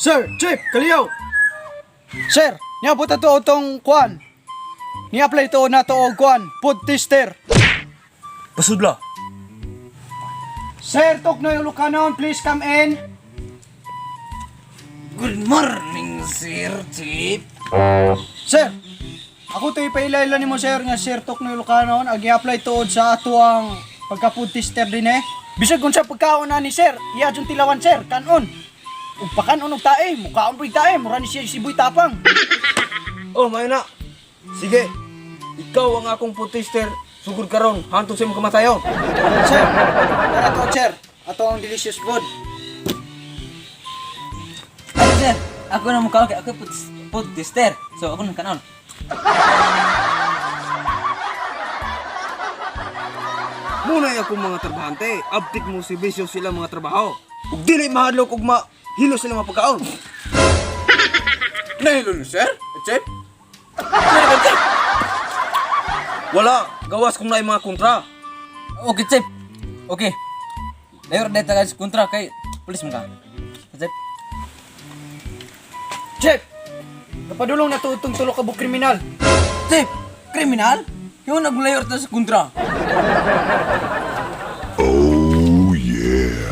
Sir, Chief, kaliyaw. Sir, niabot na to tong kuan. Ni-apply to na to og kuan, food tester. Pasudla. Sir, Toknoy Ulucanon, please come in. Good morning, Sir Chief. Sir, ako to ipailayla nimo sir nga Sir Toknoy Ulucanon ang i-apply tuod sa atuang pagka food tester din eh. Bisag kung sa pagkaon na ni sir, iya jud tilawan sir, kanon. Ug pakanon og tae, mukaon po'y tae, mura ni siya siboy tapang. Oh, may na. Sige. Ikaw ang akong protester. Sugod karon, hantong sa imong kamatayon. Sir, tara to sir. Ato ang delicious food. Ano sir? Ako na mukha kay ako food tester. So ako nang kanon. Muna akong mga trabahante. Abtik mo si bisyo sila mga trabaho. Ug dili mahadlok ug ma hilo sila mga pagkaon. Nahilo ni sir? Chef? Sir, Wala, gawas kung naay mga kontra. Okay, Chef. Okay. Layor dahil taga sa kontra kay pulis mo ka. Chef. Chef, napadulong na tuod tong tulo ka buok kriminal. Chef, kriminal? Yung naglayor ta sa kontra. Oh yeah.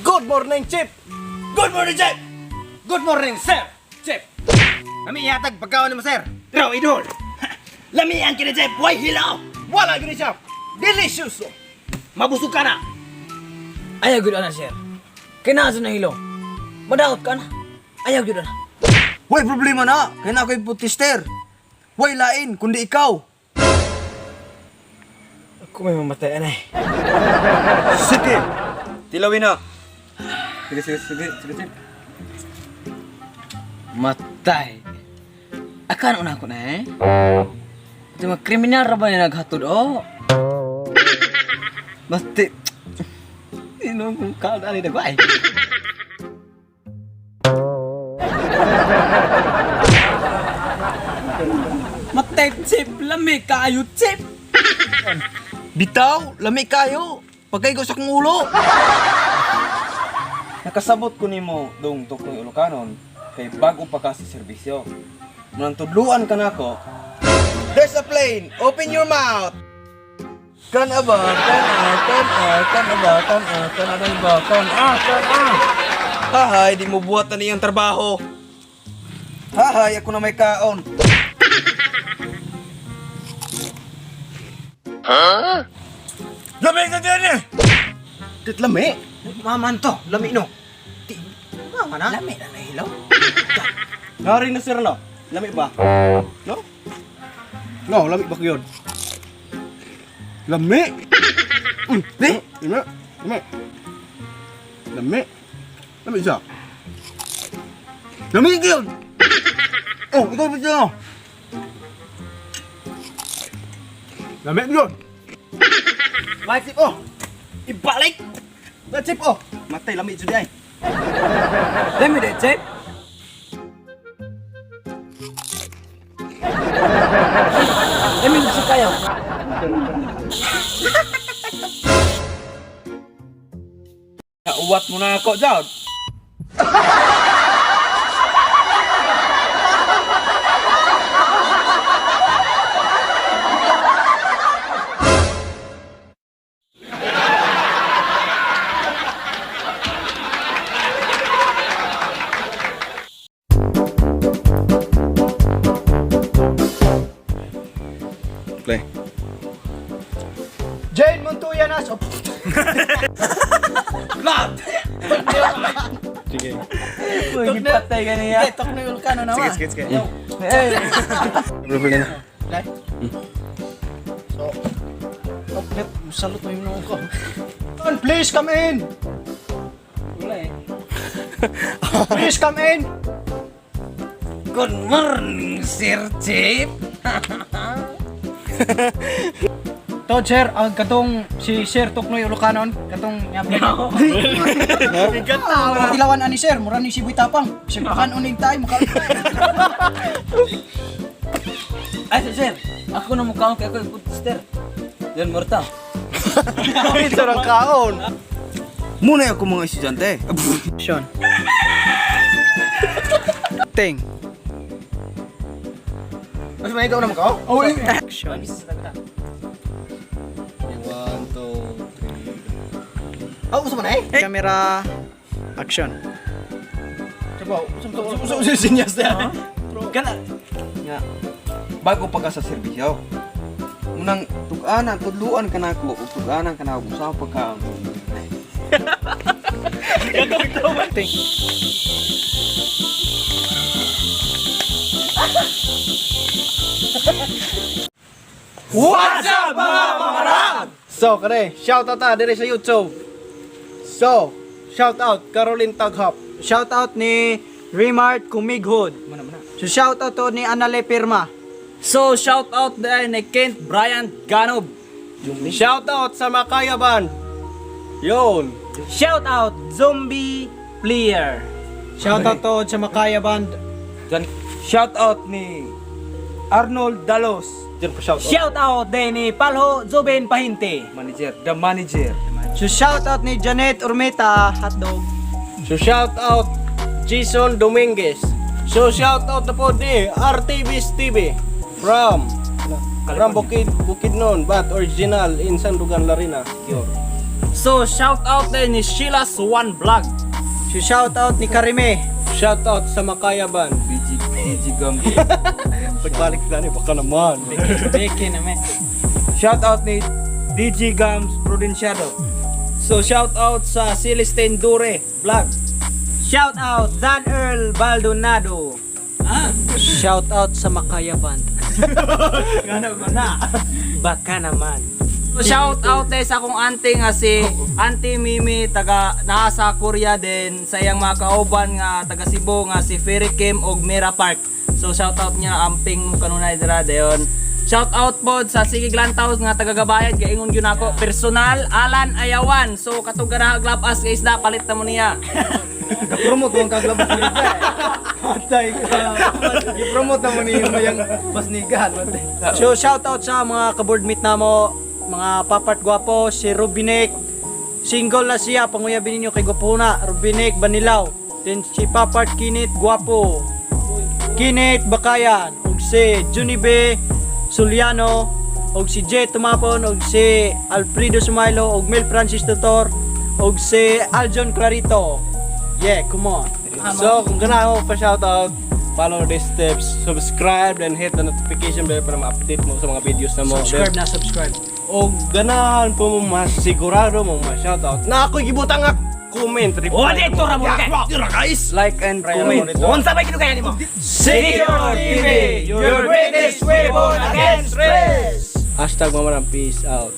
Good morning, Chef. Good morning, Chef. Good morning, sir. Chef. Kami ihatag pagkaon nimo, sir. Pero idol. Lamian kini, Chef. Way hilaw. Wala gini siya. Delicious. Mabusog ka na. Ayaw gyud ana sir. Kay naa sa nahilo. Madaot ka na. Ayaw gyud ana. Way problema na. Kaya na ako'y protester. Way lain, kundi ikaw. Ako may mamatay anay. Sige. Tilawin na. Sige, sige, sige, sige, sige. Matay. Akan una ko na eh. Ito mga kriminal ra ba yung naghatod, oh? Basti. Sino kung kaon ani dagway? Matay, chip. Lami kaayo, chip. Bitaw, lami kayo. Pagkaigo sa kong ulo. Nakasabot ko nimo dong Toknoy Ulucanon kay bago pa ka sa serbisyo. Munang tudluan ka nako. There's a plane. Open your mouth. Kan aba, kan a, kan a, kan aba, kan a, kan a, kan ba, kan a, kan a. Hahay, di mo buhat na niyang trabaho. Hahay, ako na may kaon. Huh? Lami ka dyan eh! Tit lami. Maman to, lami no. Ti, mama na. Lami na nahilo. Nari na sir no. Lami ba? No? No, lami ba yun? Lami! Mm, Eh? Lami! Lami! Lami! Lami siya. Lami yun! Oh, ikaw ba siya? Lami yun! Like it oh! Ibalik! That's it oh! Matay, lami jud ay. Lami de, chip. Lami sa kayo. Uwat mo na ako, Jod. Play. Jane Montoya na so. Sige. Uy, gipatay ka niya. Okay, tok na yung kano naman. Sige, sige, sige. Eh. Play na. Play. So, oh, let, salot mo yung noo ko. Please come in! Wala eh. Please come in! Good morning, Sir Chip. To, sir, ang katong si Sir Toknoy Ulucanon, katong niya Tilawan ani sir, mura ni Siboy Tapang. Bisag pakanon ning tayo, mukha Ay, sir, sir. Ako na mukha kay ako yung food tester. Yan, Morta. Ito ang kaon. Muna ako mga estudyante. Action. Ting. Mas may ikaw naman ka? Oh, action. One, two, three. Oh, gusto mo na eh? Camera. Action. Usa sinyas na. Kana. Nga. Bago pa ka sa serbisyo. Munang tug-anan, tudluan ka nako ug tug-anan ka nako sa pagkaon. Ting. What's up, mga pamarang? So, kare, shout out ta dire sa YouTube. So, shout out Caroline Taghap. Shout out ni Remart Kumighod. So shout out to ni Anale Pirma. So shout out din ni Kent Brian Ganob. Shout out sa Makaya Band. Yun. Shout out Zombie Player. Shout out to sa Makaya Band. Shout out ni Arnold Dalos. Diyan po shout out. Shout out din ni Palho Zuben Pahinte. Manager, the manager. So shout out ni Janet Urmeta Hotdog. So shout out Jason Dominguez. So shout out na po ni RTV's TV from Bukidnon but original in Sandugan Larina. So shout out din ni Sheila Swan Vlog. So shout out ni Karime. Shout out sa Makaya Band. BG BG Gambi. Pagbalik na ni baka naman. Beke naman. Shout out ni DG Gams Prudenciado. So shout out sa Celestine Dure Vlog. Shout out Dan Earl Baldonado. Shout out sa Makaya Band. Baka naman. Shout out din sa akong auntie nga si Auntie Mimi, taga naa sa Korea din, sa iyang mga kauban nga taga Cebu nga si Ferry Kim og Mira Park. So shout out niya, amping mo kanunay dira dayon. Shout out pod sa Sige Glantaw nga taga Gabayad, kay ingon gyud nako personal Alan Ayawan. So katong ganahan glabas kay isda, palit na mo niya. Promote mo ang kaglabas ni Patay ka. I-promote na mo ni yung mayang pasnigan. So shout out sa mga ka-boardmate namo, mga papart gwapo, si Rubinek. Single na siya, panguyabin ninyo kay Gwapuna, Rubinek Banilaw. Then si Papart Kinit Gwapo. Kinit Bakayan, ug si Junibe Suliano, ug si J Tumapon, ug si Alfredo Sumailo, ug Mel Francis Tutor, ug si Aljon Clarito. Yeah, come on. So, kung ganahan mo pa shout out, follow these steps, subscribe and hit the notification bell para ma-update mo sa mga videos na mo. Subscribe na, subscribe. O ganahan po mo mas sigurado mo ma shoutout na ako gibutang nga comment reply. Oh, dito ra mo kay. Like and comment. Unsa ba ginugayan nimo? Secure TV, your greatest weapon against stress. #Mamarang peace out.